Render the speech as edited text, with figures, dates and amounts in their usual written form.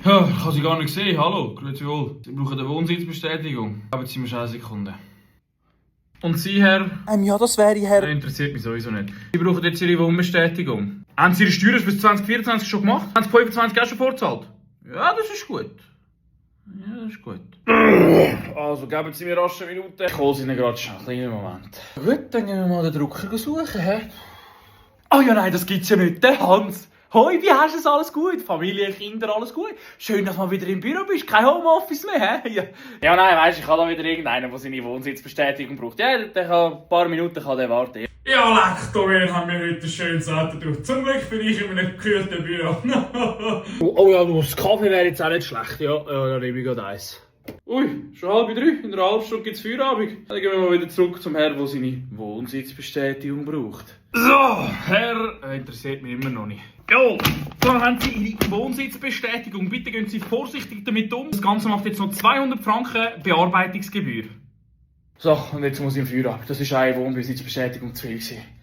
Ja, ich habe Sie gar nicht gesehen. Hallo, grüezi wohl. Sie brauchen eine Wohnsitzbestätigung. Geben Sie mir schnell eine Sekunde. Und Sie, Herr? Ja, das wäre Herr... Interessiert mich sowieso nicht. Sie brauchen jetzt Ihre Wohnbestätigung. Haben Sie Ihre Steuern bis 2024 schon gemacht? Haben Sie 25 auch schon vorzahlt? Ja, das ist gut. Ja, das ist gut. Also, geben Sie mir rasch eine Minute. Ich hole Sie Ihnen gerade schnell. Kleinen Moment. Gut, dann gehen wir mal den Drucker suchen, hä? Oh ja, nein, das gibt's ja nicht. Der Hans. Hoi, wie hast du es? Alles gut? Familie, Kinder, alles gut? Schön, dass du mal wieder im Büro bist. Kein Homeoffice mehr, hä? Ja, nein, weisst du, ich habe da wieder irgendeinen, der seine Wohnsitzbestätigung braucht. Ja, der kann ein paar Minuten warten. Ja, leck, da haben wir heute ein schönes Wetter durch. Zum Glück bin ich in einem gekühlten Büro. Oh ja, das Kaffee wäre jetzt auch nicht schlecht. Ja, dann nehme ich gerade eins. Ui, schon 2:30. In einer halben Stunde gibt es Feierabend. Dann gehen wir mal wieder zurück zum Herrn, der seine Wohnsitzbestätigung braucht. So, Herr, interessiert mich immer noch nicht. Ja, da haben Sie Ihre Wohnsitzbestätigung. Bitte gehen Sie vorsichtig damit um. Das Ganze macht jetzt noch 200 Franken Bearbeitungsgebühr. So, und jetzt muss ich im Feierabend. Das war eine Wohnsitzbestätigung zu viel.